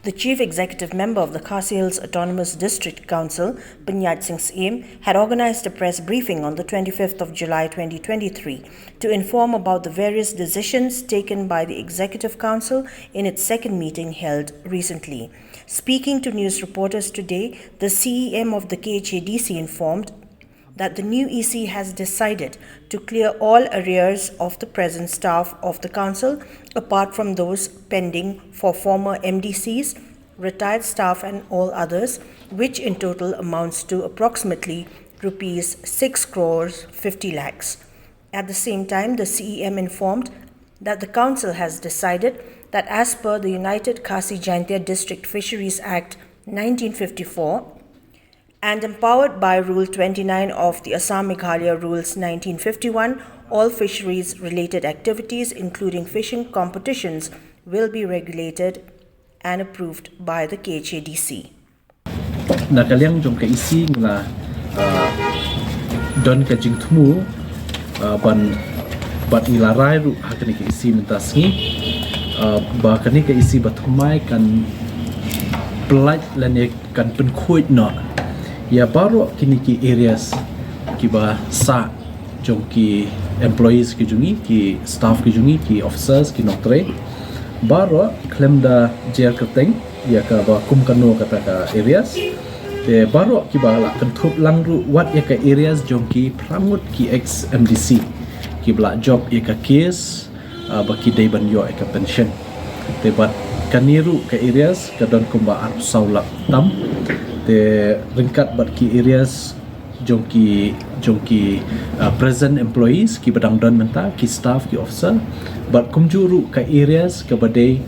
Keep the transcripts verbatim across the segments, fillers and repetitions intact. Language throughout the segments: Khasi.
The Chief Executive Member of the Khasi Hills Autonomous District Council, Pynïaid Singh Syiem, had organized a press briefing on the twenty-fifth of July twenty twenty-three to inform about the various decisions taken by the Executive Council in its second meeting held recently. Speaking to news reporters today, the C E M of the K H A D C informed that the new E C has decided to clear all arrears of the present staff of the council, apart from those pending for former M D Cs, retired staff and all others, which in total amounts to approximately rupees six crores fifty lakhs. At the same time, the C E M informed that the council has decided that, as per the United Khasi Jaintia District Fisheries Act nineteen fifty-four, and empowered by Rule twenty-nine of the Assam Meghalaya Rules nineteen fifty-one, all fisheries related activities, including fishing competitions, will be regulated and approved by the K H A D C. Na ka liang jong ka E C ngi la, ah, don ka jingthmu, ah, ban, bad ngi la rai ruh ha kane ka E C mynta sngi, ah, ba kane ka E C ba thymmai kan pynlait lane kan pynkhuid noh ïa baroh kine ki areas kiba sah jong ki employees ki jong ngi, ki staff ki jong ngi, ki officers, ki nongtrei. Baroh khlem da jer kyrteng ïa kaba kum kano kata ka areas. Te baroh kiba la kynthup lang ruh wat ïa ka areas jong ki phra ngut ki ex M D C kiba la jop ïa ka case, ah, ba ki dei ban ïoh ïa ka pension. Te bad kane ruh ka areas ka don kumba arphew saw lak tam. Te ryngkat bad ki areas jong ki, jong ki, ah, present employees kiba dang don mynta, ki staff, ki officer. Bad kumjuh ruh ka areas kaba dei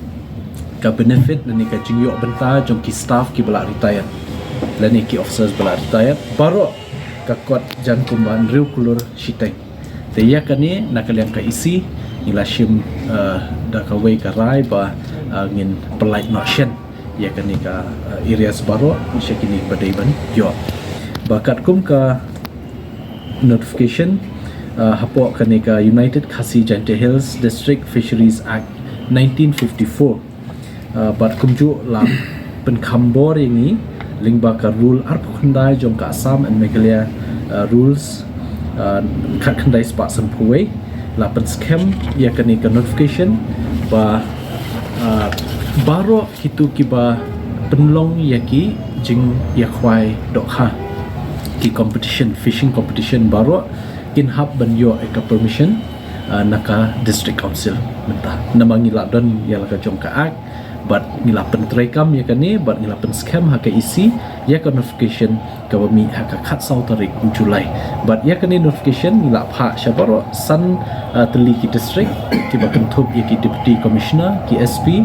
ka benefit lane ka jingïoh bynta jong ki staff kiba la retired lane ki officers ba la retired. Baroh ka kot jan kumba hynriew klur shiteng. Te ïa kane na ka liang ka E C ngi la shim, ah, da kawei ka rai ba, ah, ngin pynlait noh shen ïa kane ka, ah, areas baroh sha kine ba dei ban ïoh. Ba katkum ka notification, ah, hapoh kane ka United Khasi Jaintia Hills District Fisheries Act nineteen fifty-four, ah, bad kumjuh la pynkham bor ïa ngi lyngba ka rule arphew khyndai jong ka Assam and Meghalaya, ah, rules, ah, khatkhyndai spah sanphew wei, la pynskhem ïa kane ka notification ba, ah, baroh kito kiba pynlong ïa ki jingïakhwai dohkha, ki competition, fishing competition baroh kin hap ban ïoh ïa ka permission, ah, na ka District Council mynta. Namar ngi la don ïa la ka jong ka Act bad ngi la pyntreikam ïa kane bad ngi la pynskhem ha ka E C ïa ka notification kaba mih ha ka khatsaw tarik u July. Bad ïa kane notification ngi la phah sha baroh san, ah, tylli ki district kiba kynthup ïa ki Deputy Commissioner, ki S P,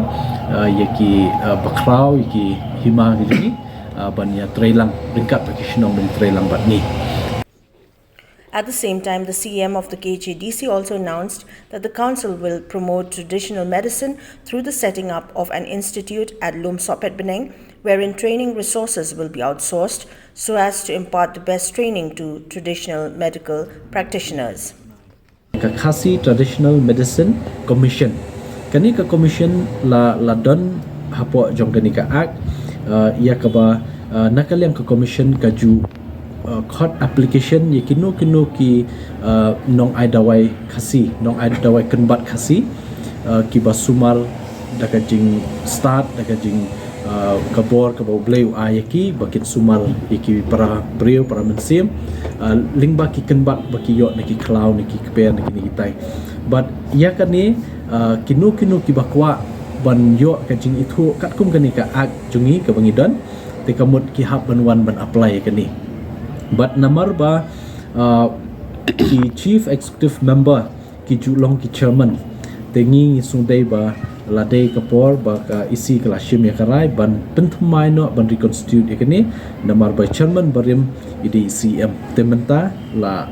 ah, ïa ki, ah, bakhraw, ïa ki hima ki jong ngi, ah, ban ïatreilang ryngkat bad ki shnong ban ïatreilang bad ngi. At the same time, the C E M of the K H A D C also announced that the council will promote traditional medicine through the setting up of an institute at Lumsohpet Beneng, wherein training resources will be outsourced so as to impart the best training to traditional medical practitioners. Ka Khasi Traditional Medicine Commission. Kane ka commission la, la don hapoh jong kane ka Act, ah, ïa kaba, ah, na ka liang ka commission ka ju, ah, khot application ïa kino kino ki, ah, nong ai dawai Khasi, nong ai dawai kynbat Khasi, ah, kiba sumar da ka jingstad, da ka jing, ah, ka bor kaba U Blei u ai ïa ki ba kin sumar ïa ki para briew, para mynsiem, ah, lyngba ki kynbat ba ki ïoh na ki khlaw, na ki kper, na kine kitai. Bad ïa kane, ah, kino kino kiba kwah ban ïoh ka jingithuh katkum kane ka Act jong ngi kaba ngi don, te ka mut ki hap ban wan ban apply ïa kane. Bad namar ba, ah, ki Chief Executive Member ki ju long ki chairman, te ngi ngi sngew dei ba la dei ka por ba ka E C ka la shim ïa ka rai ban pynthymmai noh, ban reconstitute ïa kane, namar ba chairman barim i dei C E M. Te mynta la,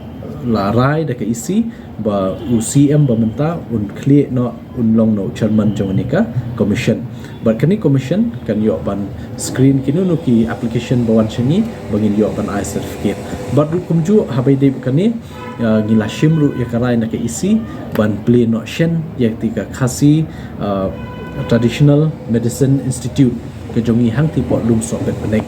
la rai da ka E C ba u C E M ba mynta un khlieh noh, un long noh u chairman jong kane ka commission. Bad kane commission kan ïoh ban screen kino kino ki application ba wan sha ngi ba ngin ïoh ban ai certificate. Bad ruh kumjuh haba ïadei bad kane, ah, ngi la shim ruh ïa ka rai na ka E C ban plie noh shen ïa kata ka Khasi, ah, Traditional Medicine Institute. ka jong ngi hangtei hapoh Lumsohpet Bneng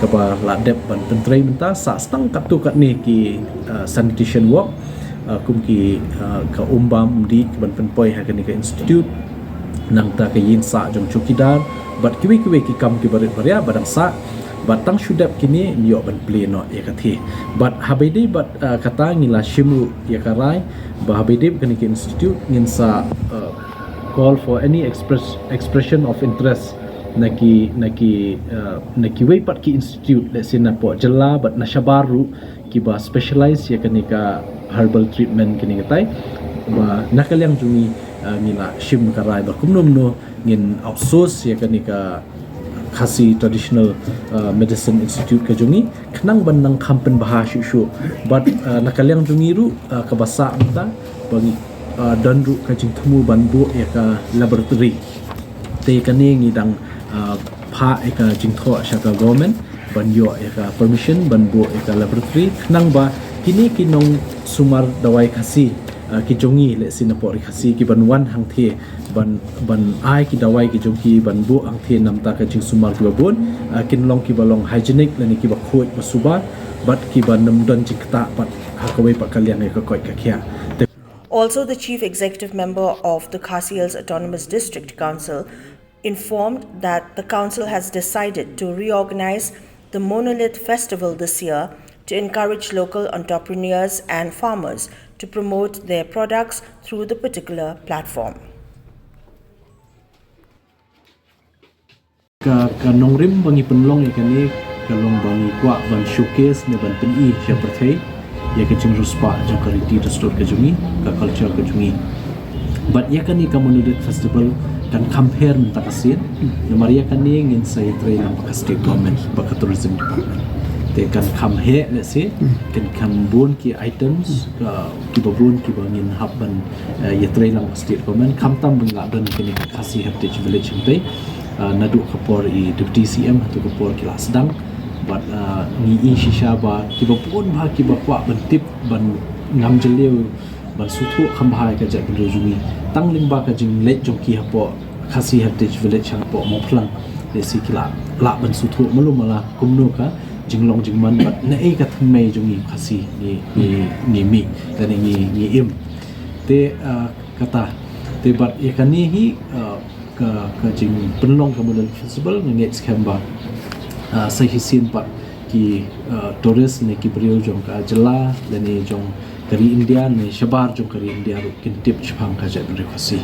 kaba la dep ban pyntrei mynta, sah stang katto katne ki, uh, sanitation work, uh, kum ki, uh, ka umbam umdih kaban pynpoi ha kane ka institute, nangta ka ïing sah jong chowkidar bad kiwei kiwei ki kam kiba rit ba riah ba dang sah. Bad tang shu dep kine, ïoh ban plie noh ïa kathie. Bad haba ïadei bad, uh, kata, ngi la shim ruh ïa ka rai ba haba ïadei bad kane ka institute, ngin sa, uh, call for any express, expression of interest na ki, na ki, uh, na kiwei pat ki institute, let's say napoh jylla bad na shabar ruh, kiba specialize ïa kane ka herbal treatment kine katai. Ba na ka liang jong ngi, uh, ngi la shim ka rai ba kumno kumno ngin outsource ïa kane ka Khasi Traditional, uh, Medicine Institute ka jong ngi, khnang ban nang kham pynbha shuh shuh. Bad, uh, na ka liang jong ngi ruh, uh, kaba sah mynta ba ngi, uh, don ruh ka jingthmu ban buh ïa ka laboratory. Te kane ngi dang, uh, phah ïa ka jingthoh sha ka government ban ïoh ïa ka permission ban buh ïa ka laboratory, khnang ba kine ki nongsumar dawai Khasi, uh, ki jong ngi, let's say napoh Ri Khasi, kiban wan hangthie ban, ban ai ki dawai ki jong ki ban buh hangthie namar ka jingsumar kiba bun, uh, kin long kiba long hygienic lane kiba khuid ba suba bad kiban ym don jingktah pat ha kawei pat ka liang ïa ka koit ka khiah. Te Also, the Chief Executive Member of the Khasi Hills Autonomous District Council informed that the council has decided to reorganize the Monolith Festival this year to encourage local entrepreneurs and farmers to promote their products through the particular platform. Ka, ka nongrim ba ngi pynlong ïa kane ka long ba ngi kwah ban showcase ne ban pyni sha pyrthei ïa ka jingriewspah jong ka riti dustur ka jong ngi, ka culture ka jong ngi. Bad ïa kane ka Monolith Festival kan kham her mynta ka sien. Namar ïa kane ngin sa ïatreilang bad ka state government, bad ka tourism department. Te kan kham heh, let's say, kan kham bun ki items, ka, kiba bun kiba ngin hap ban, eh, ïatreilang bad state government, khamtam ba ngi la don kane ka Khasi Heritage Village hangtei. Ah, naduh ka por i Deputy C M haduh ka por ki la sdang. Bad, ah, ngi i shisha ba kiba bun bha kiba kwah ban tip, ban ngam jylliew, ban sngewthuh kham bha ïa ka jaitbynriew jong ngi. Tang lyngba ka jingleit jong ki hapoh Khasi Heritage Village hapoh Mawphlang, te shi ki la lah ban sngewthuh malu mala kumno ka jinglong jingman bad naei ka thymmei jong ngi Khasi ngi, ngi, ngi mih lane ngi, ngi im. Te, ah, kata. Te bad ïa kane hi, ah, ka, ka jingpynlong ka Monolith Festival nga ngeit skhem ba, ah, sa shisien pat ki, ah, tourist ne ki briew jong ka jylla lane jong ka ri India ne shabar jong ka ri India ruh kin tip shaphang ka jaitbynriew Khasi.